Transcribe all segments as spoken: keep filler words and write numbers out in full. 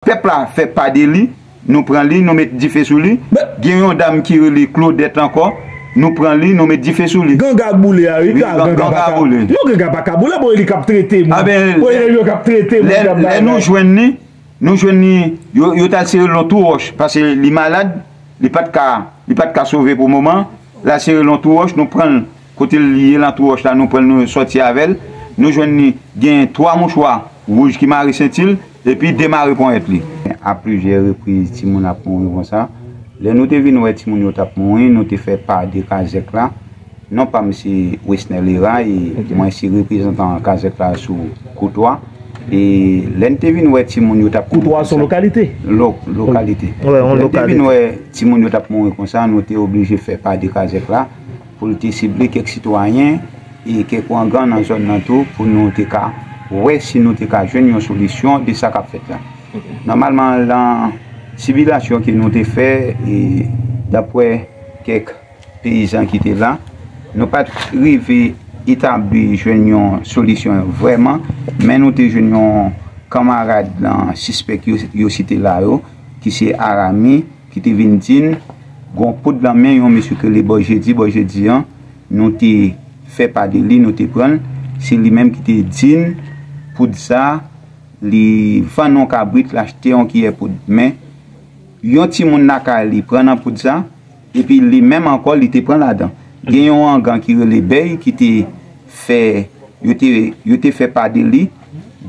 Pèp la fè pa de li, nou pran li, nou met dife sou li. Gen yon dam ki rele Claudette ankò, nou pran li, nou met dife sou li. Ganga boule a, wi. Wi, ganga, ganga pa ka boule. Non, ganga pa ka boule, bon, e li k ap trete moun. Bon, e li k ap trete moun, lè, k ap lè nou jwenn li, nou jwenn li, yo, yo t al sere l yon twou wòch, paske li malad, li pa t ka, li pa t ka sove pou moman. L al sere l yon twou wòch, nou pran l kote l ye lan twou wòch la, nou pran l, nou sòti avè l. Nou jwenn li gen twa mouchwa wouj ki mare senti l, epi demare ponyèt li. A plizyè repriz, timoun ap mouri konsa. Lè nou te vin wè timoun yo t ap mouri, nou te fè pa de kazèk la. Non pa m se Wesner Lera, e mwen se reprezantan kazèk la sou Koutwa. E lè n te vin wè timoun yo t ap mouri konsa. Koutwa se yon lokalite? Lo-, lokalite. Lè n te vin wè timoun yo t ap mouri konsa, nou te oblije fè pa de kazèk la pou l te sible kèk sitwayen e kèk wangan nan zòn nan tou pou nou te ka wè si nou te ka jwenn yon solisyon de sa k ap fèt la. Nòmalman, lan sibilasyon ke nou te fè, e daprè kèk peyizan ki te la, nou pa t rive etabli jwenn yon solisyon vrèman, men nou te jwenn yon kanmarad nan sispèk yo, yo site la yo, ki se Arami, ki te vin di n, gon poud lan men yon mesye ki rele Bòjedi, Bòjedi an, nou te fè pa de li, nou te pran l. Se li menm ki te di n, poud sa, li vann yon kabrit, l achte yon kiyè poud. Men, yon timoun lakay li pran nan poud sa, epi li menm ankò, li te pran ladan. Gen yon wangan ki rele Bèy ki te fè, yo te, yo te fè pa de li.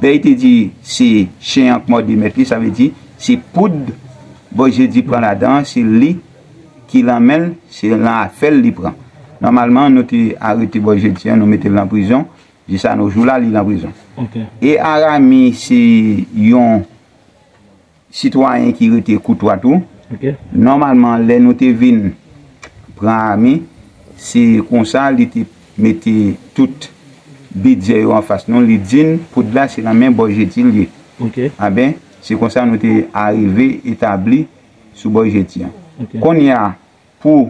Bèy te di se chen an k mòde mèt li, sa vle di se poud Bòjedi pran ladan, se li ki lan men l, se lan afè l li pran. Nòmalman, nou te arete Bòjedi an, nou mete l nan prizon. Jis a nos jours la, li lan prizon. E Arami se yon sitwayen ki rete Koutwa tou. Nòmalman, lè nou te vin pran Arami, se konsa li te mete tout bidjè yo anfas nou, li di n poud la se nan men Bòjedi l ye. Anben, se konsa nou te arive etabli sou Bòjedi an. Kounye a, pou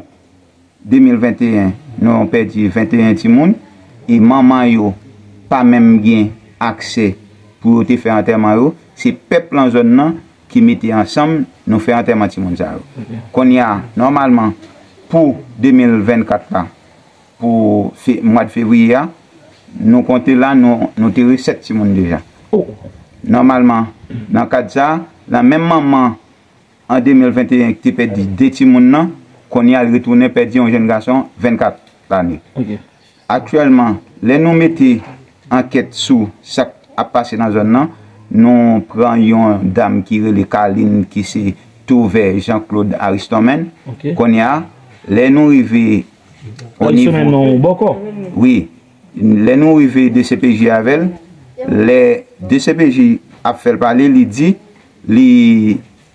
de mil venteyen, nou pèdi venteyen timoun, e manman yo pa menm gen aksè pou yo te fè antèman yo. Se pèp lan zòn nan ki mete ansanm, nou fè antèman timoun sa yo. Kounye a, nòmalman, pou de mil vennkat la, pou fe-, mwa de fevriye a, nou konte la, nou, nou te resèt timoun deja. Nòmalman, nan kad sa, lan menm manman an de mil venteyen ki te pèdi de timoun nan, kounye a l retounen pèdi yon jèn gason vennkat lane. Aktyèlman, lè nou mete ankèt sou sa k ap pase nan zòn nan, nou pran yon dam ki rele Kalin, ki se tou vè Jean Claude Aristomène. Kounye a, lè nou rive o nivo, wi, lè nou rive D C P J avè l, lè D C P J ap fè l pale, li di li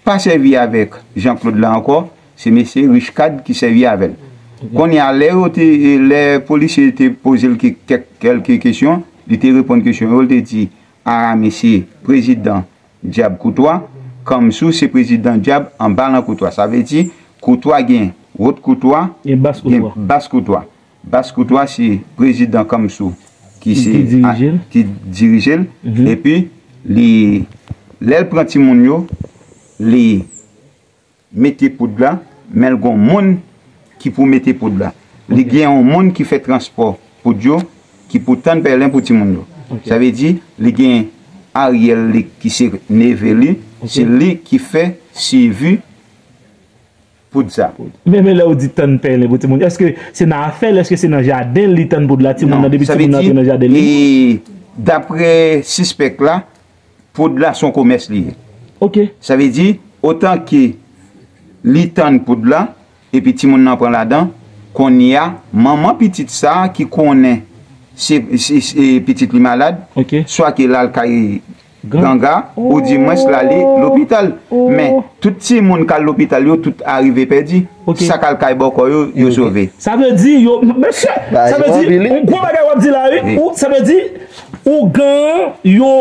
pa sèvi avèk Jean Claude la ankò, se mesye Richcard ki sèvi avè l. Kounye a, lè yo te, lè polisye te poze l ke-, kèk, kèlke kesyon, li te reponn kesyon yo, li te di, Arami se prezidan Dyab Koutwa, Kanmsou se prezidan Dyab anba lan Koutwa. Sa vle di, Koutwa gen Wot Koutwa, gen Bas Koutwa. Bas Koutwa se prezidan Kanmsou ki se ki dirije l. Ki dirije l. Epi, li, lè l pran timoun yo, li mete poud la, men l gon moun ki pou mete poud la. Li gen yon moun ki fè transpò poud yo, ki pou tann pèlen pou timoun yo. Sa vle di, li gen Ariel li ki se neve li, se li ki fè sivi poud sa. Men, men lè w di tann pèlen pou timoun, èske se nan afè l, èske se nan jaden l li tann poud la, timoun nan, depi timoun nan antre nan jaden li? E daprè sispèk la, poud la se yon komès li ye. Sa vle di, otan ke li tann poud la, epi timoun nan pran ladan, kounye a, manman pitit sa a ki konnen se, se, se pitit li malad, swa ke l al kay ganga, oudimwens l ale lopital. Men, tout timoun k al lopital yo, tout arive pèdi. Sa k al kay bòkò yo, yo sove. Sa vle di, yo, mesye, sa vle di, yon gwo bagay w ap di la, wi. Ou, sa vle di, ougan yo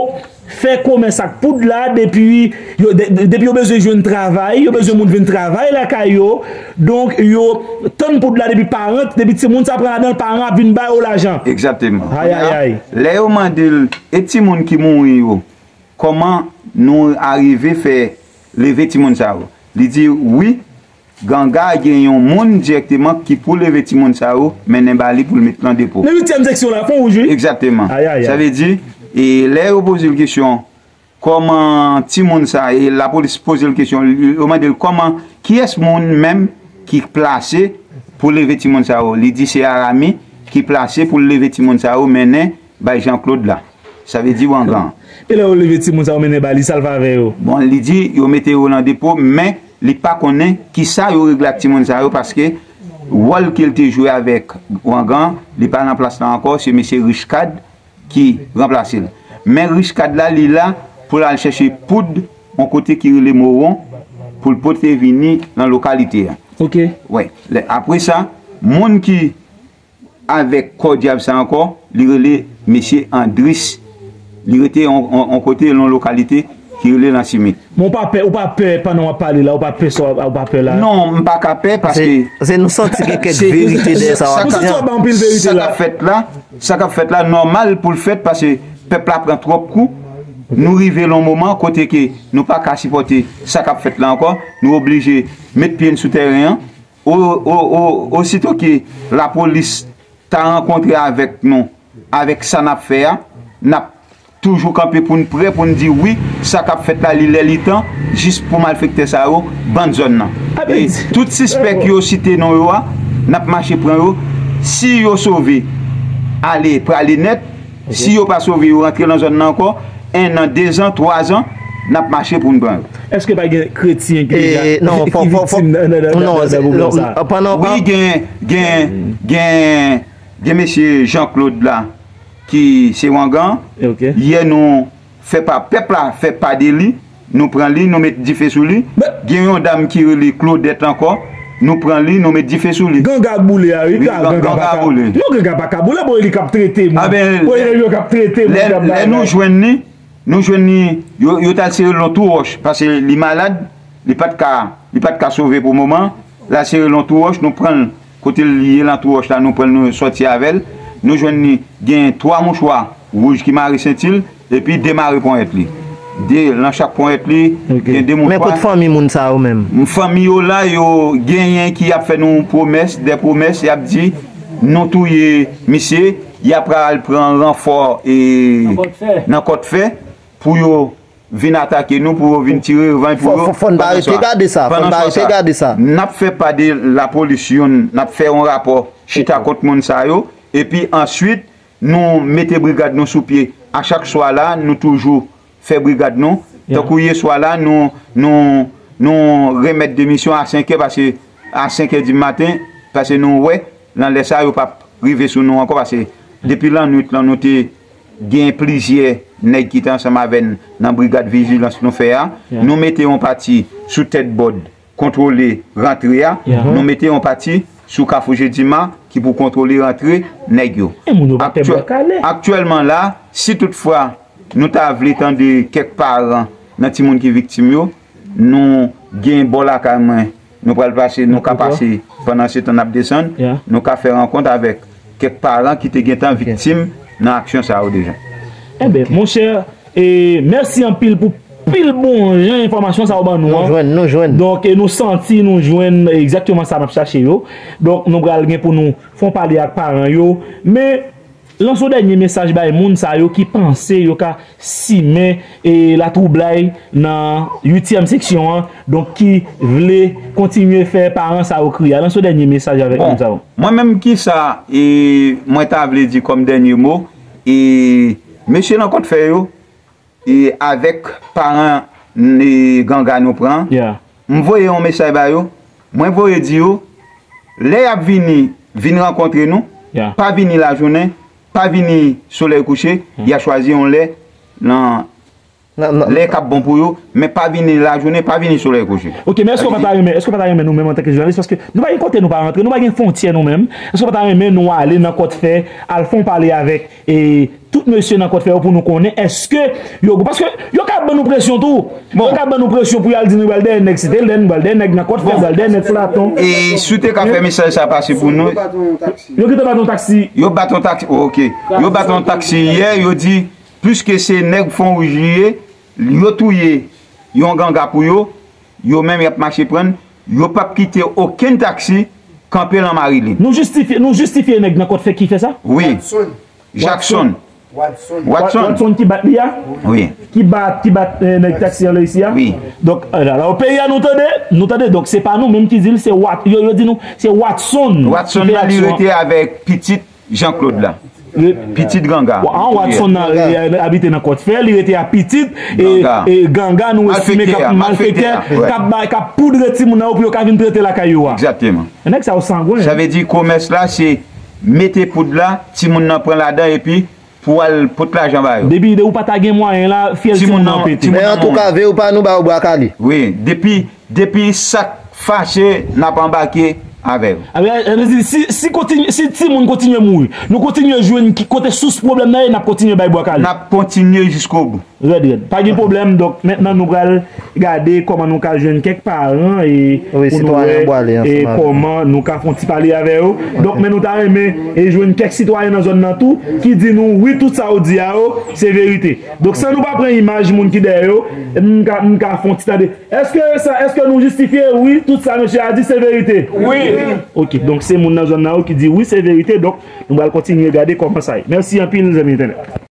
fè komès ak poud la depi yo, de-, de-, depi yo bezwen jwenn travay, yo bezwen moun vin travay lakay yo. Donk, yo tann poud la depi paran, depi timoun sa pran ladan l, paran ap vin ba yo lajan. Egzakteman. Ay, ay, ay. Lè yo mande l, e timoun ki mouri yo, kòman nou arive fè leve timoun sa yo. Li di, wi, Ganga gen yon moun dirèkteman ki pou leve timoun sa yo, mennen ba li pou l met lan depo. Nan uityèm seksyon la, Fon Wouj, wi. Egzakteman. Ay, ay, ay. Sa vle di, e lè yo poze l kesyon, kòman timoun sa, e lapolis poze l kesyon, yo mande l kòman, kiyès moun menm ki plase pou leve timoun sa yo? Li di se Arami ki plase pou l leve timoun sa yo, mennen bay Jean Claude la. Sa vle di wangan. E lè yo leve timoun sa yo mennen ba li, sa l fè avè yo? Bon, li di yo mete yo nan depo, men li pa konnen kisa yo regle ak timoun sa yo, paske wòl ke l te jwe avèk wangan, li pa nan plas la ankò, se mesye Richcard ki ranplase l. Men Richcard la, li la pou l al chèche poud yon kote ki rele Mowon, pou l pote vini nan lokalite a. Ok. Wè. Lè, apre sa, moun ki avèk kò dyab sa ankò, li rele mesye Andris. Li rete yon, yon, yon kote, yon lokalite ki rele Lansimit. Men w pa pè, ou pa pè pandan w ap pale la, ou pa pè sa, ou pa pè la? Non, m pa ka pè paske se, se nou santi gen kèk se, verite dèyè sa w ap di a. Ou santi w ap ba anpil verite la. Sa k ap fèt la, sa k ap fèt la, nòmal pou l fèt paske pèp la pran twòp kou. Nou rive nan yon moman kote ke nou pa ka sipòte sa k ap fèt la ankò. Nou oblije met pye n sou tèren an. O, o, o, osito ke lapolis ta rankontre avèk nou, avèk sa n ap fè a, n ap toujou kanpe pou n prè, pou n di wi, sa k ap fèt la, li lè li tan, jis pou malfektè sa yo, bann zòn nan. E tout sispèk yo site non yo a, n ap mache pran yo. Si yo sove, ale, prale nèt. Si yo pa sove, yo rantre nan zòn nan ankò, en an, de zan, twa zan, n ap mache pou n pran yo. Èske pa gen kretyen ki deja, e, non, ki viktim nan, nan, nan, nan, nan mouvman sa? Wi, gen, gen, gen, gen mesye Jean Claude la, ki se wangan. Ok. Yè nou fè pa, pèp la fè pa de li, nou pran li, nou met dife sou li. Gen yon dam ki rele Claudette ankò, nou pran li, nou met dife sou li. Ganga k boule a, wi. Wi, ganga pa ka boule. Non, ganga pa ka boule, bon, e li k ap trete moun. Bon, e yo k ap trete moun, k ap bay. Lè nou jwenn li, nou jwenn li, yo, yo t al sere l nan Tou Wòch, paske li malad, li pa t ka, li pa t ka sove pou moman. L al sere l nan Tou Wòch, nou pran l kote l ye nan Tou Wòch la, nou pran l, nou sòti avè l. Nou jwenn li gen twa mouchwa wouj ki mare senti l, epi de mare ponyèt li. De, nan chak ponyèt li, gen de mouchwa. Men kot fanmi moun sa yo menm? Fanmi yo la, yo genyen ki ap fè nou pwomès, de pwomès, y ap di, nou touye misye, y ap al pran ranfò, e, nan Kòtfè, pou yo vin atake nou, pou yo vin tire revanj pou yo. Fò, fò, fò n pa rete gade sa, fò n pa rete gade sa. N ap fè pa de lapolis youn, n ap fè yon rapò chita kont moun sa yo, epi answit, nou mete brigad nou sou pye. A chak swa la, nou toujou fè brigad nou. Tankou yè swa la, nou, nou, nou remèt demisyon a senk è, paske a senk è di maten, paske nou wè, nan lè sa, yo p ap rive sou nou ankò, paske depi lannwit lan, nou te gen plizyè nèg ki te ansanm avè n nan brigad vijilans nou fè a. Nou mete yon pati sou tèt bòd, kontwole rantre a. Nou mete yon pati sou Kafou Jedima ki pou kontwole rantre nèg yo. E moun yo pa pè bwa kale. Aktyèlman la, si toutfwa nou ta vle tande kèk paran nan timoun ki viktim yo, nou gen bò lakay mwen, nou pral pase, nou ka pase, pandan se tan n ap desann, nou ka fè rankont avèk kèk paran ki te gentan viktim nan aksyon sa yo deja. Enben, monchè, e, mèsi anpil pou pil bon jan enfòmasyon sa yo ban nou an. Nou jwenn, nou jwenn. Donk, e, nou santi, nou jwenn egzakteman sa n ap chache yo. Donk, nou pral gen pou nou fè yon pale ak paran yo. Men, lanse yon dènye mesaj bay moun sa yo ki panse yo ka simen, e, latwoublay nan uityèm seksyon an, donk ki vle kontinye fè paran sa yo kriye a. Lanse yon dènye mesaj avèk moun sa yo. Bon, mwen menm kisa, e, mwen ta vle di kòm dènye mo, e, mesye nan Kòtfè yo, e, avèk paran, e, ganga nou pran, m voye yon mesaj ba yo, mwen voye di yo, lè y ap vini, vin rankontre nou, pa vini lajounen, pa vini solèy kouche, y a chwazi yon lè nan, lè k ap bon pou yo, men pa vini lajounen, pa vini solèy kouche. Ok, men èske w pa ta renmen, èske w pa ta renmen nou menm antanke jounalis, paske nou pa gen kote nou pa rantre, nou pa gen fwontyè nou menm, èske w pa ta renmen nou ale nan Kòtfè, al fè yon pale avèk, e, tout mesye nan Kòtfè yo pou nou konnen èske yo, paske yo ka ban nou presyon tou. Yo ka ban nou presyon pou y al di nou y al dèyè nèg Site Lèn, y al dèyè nèg nan Kòtfè, y al dèyè nèg Flaton. E si w te ka fè mesaj sa pase pou nou. Yo kite bat yon taksi. Yo bat yon taksi, ok. Yo bat yon taksi yè, yo di, pliske se nèg Fon Wouj li ye, Yo touye yon ganga pou yo, yo menm y ap mache pran l, yo p ap kite okenn taksi kanpe lan Marilyn. Nou jistifye, nou jistifye nèg nan Kòtfè ki fè sa? Wi. Jackson. Watson. Watson ki bat li a? Wi. Ki bat, ki bat eh, nèg taksi an la isi a? Wi. Donk, eh, la, la, o peyi a nou tande, nou tande, donk se pa nou menm ki di l, se Wat, yo, yo di nou, se Watson. Watson nan li rete avèk pitit Jean Claude la. Pitit ganga. An Watson nan abite nan Kòtfè, li rete a pitit e ganga nou estime k ap malfektè, k ap bay, k ap poudre timoun nan yo pou yo ka vin trete lakay yo a. Egzakteman. Nèg sa yo sangwen. Sa vle di komès la se mete poud la, timoun nan pran ladan epi pou al pot lajan ba yo. Depi de ou pa ta gen mwayen la, fyèl timoun nan pete. Men antouka, ve ou pa nou ba ou bwa kale. Wi, depi, depi sa k fache, n ap anbake avè yo. Si, si, kontinye, si timoun kontinye mouri, nou kontinye jwenn ki kote sous pwoblèm nan ye, n ap kontinye bay bwa kale. N ap kontinye jiskobou. Rèd, rèd. Pa gen pwoblèm. Donk, mentnan nou pral gade kòman nou ka jwenn kèk paran e pou nou wè e kòman nou ka fè yon ti pale avè yo. Donk, men nou ta renmen e jwenn kèk sitwayen nan zòn nan tou ki di nou, wi, tout sa ou di a yo, se verite. Donk, san nou pa pran imaj moun ki dèyè yo, m ka, m ka fè yon ti tande. Èske sa, èske nou jistifye? Wi, tout sa mesye a di, se verite. Wi. Ok, donk se moun nan zòn nan yo ki di wi, se verite. Donk, nou pral kontinye gade kòman sa ye. Mèsi anpil, zanmi entènèt.